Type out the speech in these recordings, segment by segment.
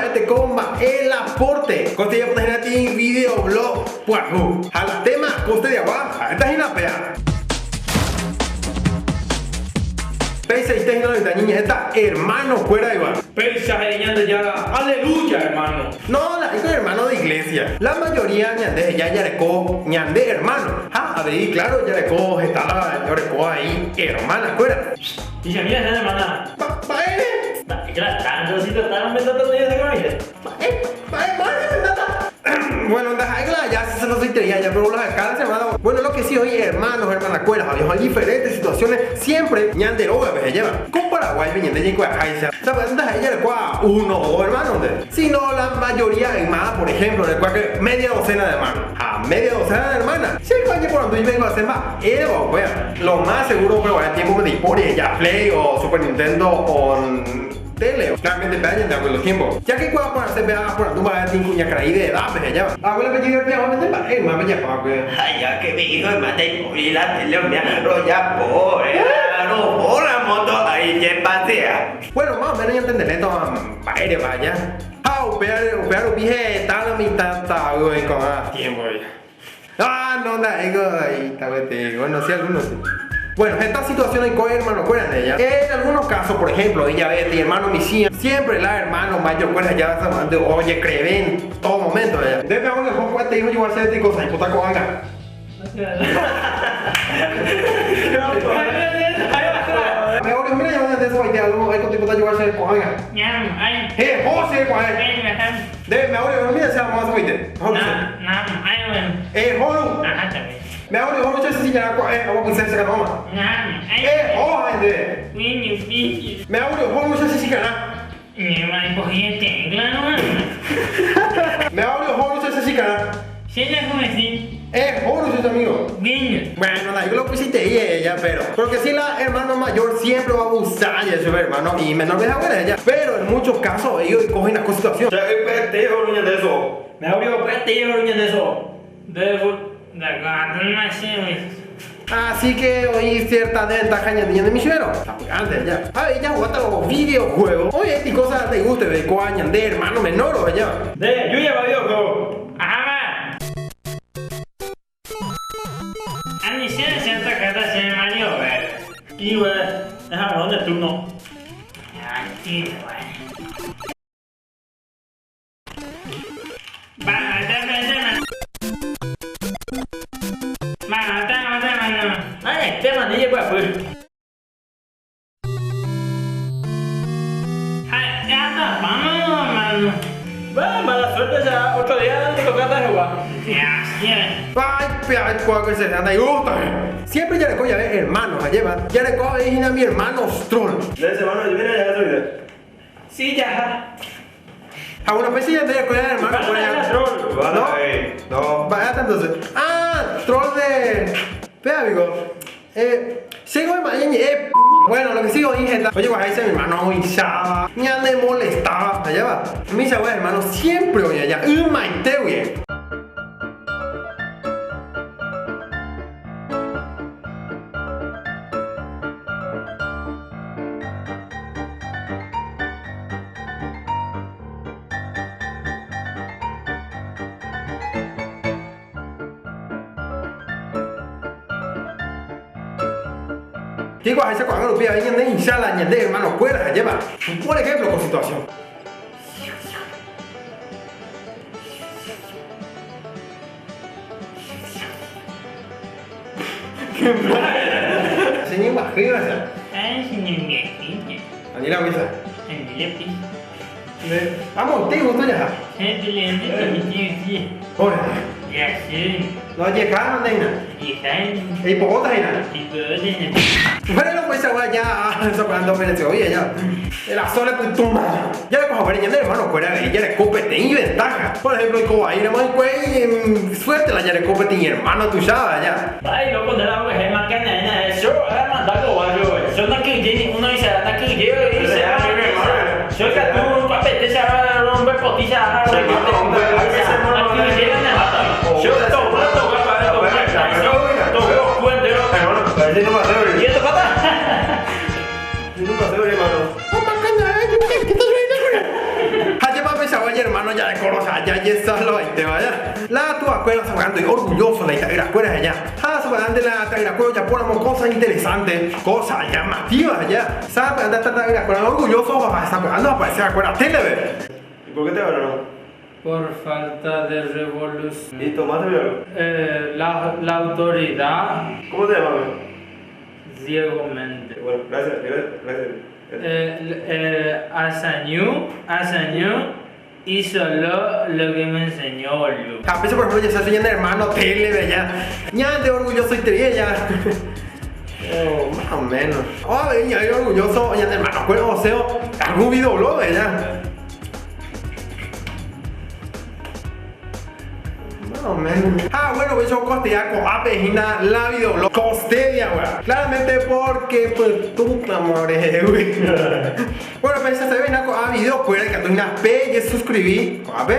Mba'eteko mba'e la porte. Ko te japota hína peteĩ videoblog pyahu. Ha la tema ko te diagua ha'éta hína péa. Peichaite hína la mitã ñeñe'ẽta hermano kuéra igual. Péicha he'i Ñandejára, Aleluya, hermano. No, la hijo hermano de iglesia. La mayoría ñande heja jareko ñande hermano. Ha avei, claro, jareko heta la oreko ahí hermana kuéra. Dice, mira esa hermana. Pa, mba'ére? Mba'e tanto si trataron de tratar de ese Mba'e, mba'e, mba'e, nada. Bueno, ndaha'éi la ya se nos entreía ya, pero la cada semana. Bueno, lo que sí hoy, hermanos, hermanas kuéra, había diferentes situaciones, siempre ñande rógape se lleva. Ko Paraguáipe ñande jaikuaaháicha, sapy'ánte ndaha'éi jarekua uno o dos hermanos nde, sino la mayoría yma, por ejemplo, orekua que media docena de hermanos. Ha media docena de hermana. Che ko añeporandu ivengoase mba'éreva upéva. Lo más seguro upéva tiempo peteĩ póri eja Play o Super Nintendo o tele. Claramente péva ñande hague los tiempos. Ya que kuaa porãse péva aporandu mba'e peteĩ kuñakarai de edad pe hejáva. Abuela pe divertía obviamente mba'e yma pe japa pe. Ha ya que mi hijo yma ndaipóri la tele umía rojapo roho la moto ahí jepasea. Bueno, más o menos ñantendeléta mba'éreva aja. Ha upévare, upéva rupi heta la mitã tavy oĩ ko'ã tiempo pe. Ah, no, nda'éiko itaguete. Bueno, sí, algunos sí. Bueno, heta situación oiko hermano-kuéra nde ya. En algunos casos, por ejemplo, oĩ jave peteĩ hermano michĩa, siempre la hermano mayor-kuéra ja sapy'ánte ojekreve en todo momento ya. Nde pe aguante oho kuateĩ ojoguase peteĩ cosa, ipota ko'ág̃a. Mejor mira ya nde sopaite algo oiko tipo ta jugarse ko'ág̃a. He, ho che kuae. Nde mejor mira che amo sopaite. Ho che. Eho ru. Mejor ho che si ya kuae amo pise che kanoma. Eho ha nde. Mejor ho che si kana. Mejor ho che si kana. Eho ru che amigo. Bueno, la lo pusiste ella, pero porque si la hermano mayor siempre va a abusar de su hermano y menor vez abuela ella. Pero en muchos casos ellos cogen la situación. Che pe oru ñande eso. Me abrió pe oru ñande eso. Así que hoy cierta desventaja ñande ñande misionero. Antes ya. A ver, ya jugaste los videojuegos. Oye, esta cosa te gusta, ve, coa ñande hermano menor o ya. De, yo ya videojuego. Y güey, déjame dónde turno. Ay, este man ella pues. Bueno, mala suerte ya. Otro día te toca jugar. Ay, pe, cuá que se anda y gusta. Siempre ya le coña ver hermanos, allá va. Ya le coña ver a mi hermano troll. Le dice, hermano, mira ya eso idea. Sí, ya. Ah, bueno, pues sí, ya te coña hermano, Vale, coña. troll. ¿No? No. Vaya entonces. Ah, troll de. Ve, amigo. Sigo en Miami, bueno, lo que sigo dije, oye, guay, ese mi hermano hinchaba, ya le molestaba, allá va. Mis abuelos, hermano, siempre oye allá, un maite, güey. Digo, a ese cuando lo pide, ahí ñande hincha ñande, hermano, cuerda, lleva. Por ejemplo, con situación. Qué Señor, imagínate. Daniela, misa. Vamos, te gusto ya. Hola. No llegaron, nena. Y pocota, nena. Bueno, pues ahora ya, soplando, pero oye, ya. La sola pues toma. Ya le cojo a ver, hermano, fuera de ella le copete y ventaja. Por ejemplo, como ahí, no me suerte la ya le copete y hermano tú sabes ya. Ay, loco, de la mujer más que nena, eso es mandar go barrio. Yo no quiero ni uno dice, no quiero yo dice, yo que tú un papete se va a romper potilla, yo to to to ¿Y esto pata? No paseo, hermano. hermano jarekórõ jajesalvaitéva ja. La tuvakuéra sapy'ánte orgulloso la ita'yrakuéra heja. Ha sapy'ánte la ta'yrakuéra ojapóramo cosa interesante, cosa llamativa heja. Sapy'ánte hasta ta'yrakuéra orgulloso ha sapy'ánte oaparece téleve. ¿Y por qué te agarraron? Por falta de revolución. ¿Y tomaste algo? La autoridad. ¿Cómo te llamas? Diego Méndez. Bueno, gracias, gracias, gracias. Asañú y solo lo que me enseñó Lu. A veces, por ejemplo, ya se enseñan hermano, tele, ¿verdad? Ya de orgulloso y te ya. Oh, más o menos. Oh, ya de orgulloso, ya de hermano, cuero, o sea, algún video blog, ¿verdad? Más o menos. Ah, bueno, pues yo costea con apejina la videoblog. Costedia, weón. Claramente porque, pues, tú, amores, güey. Bueno, pues ya se ven a video, cuera que tú una P y suscribí. Con AP.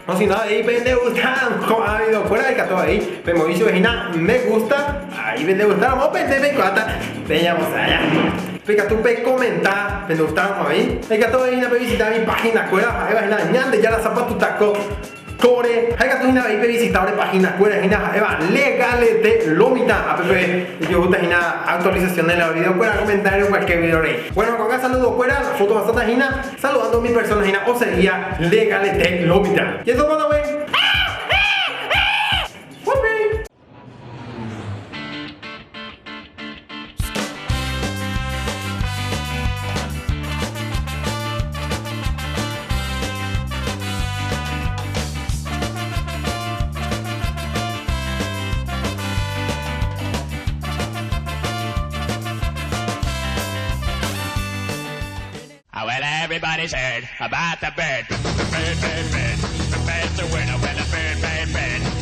No, si no, ahí me gusta. Con a video, fuera de que ahí. Me moví su vecina, me gusta. Ahí me gusta. Vamos a pensar, me cuata. Veamos allá. Venga, tú pe comentar, me gustamos ahí. Venga, tú ahí, pe visitar mi página, cuera, ahí va, ñande, ya la zapato taco. Core, hay que una vez visitar la página cuera, eva legalete lomita app. Yo gusta hina actualización de la video cuera, comentario cualquier video rey. Bueno, con saludo cuera, foto bastante hina, saludando a mi persona hina o sería legalete lomita. Y eso bueno, güey. Well, everybody's heard about the bird. The bird, bird, bird. The bird's a winner. Well, the bird, bird, bird.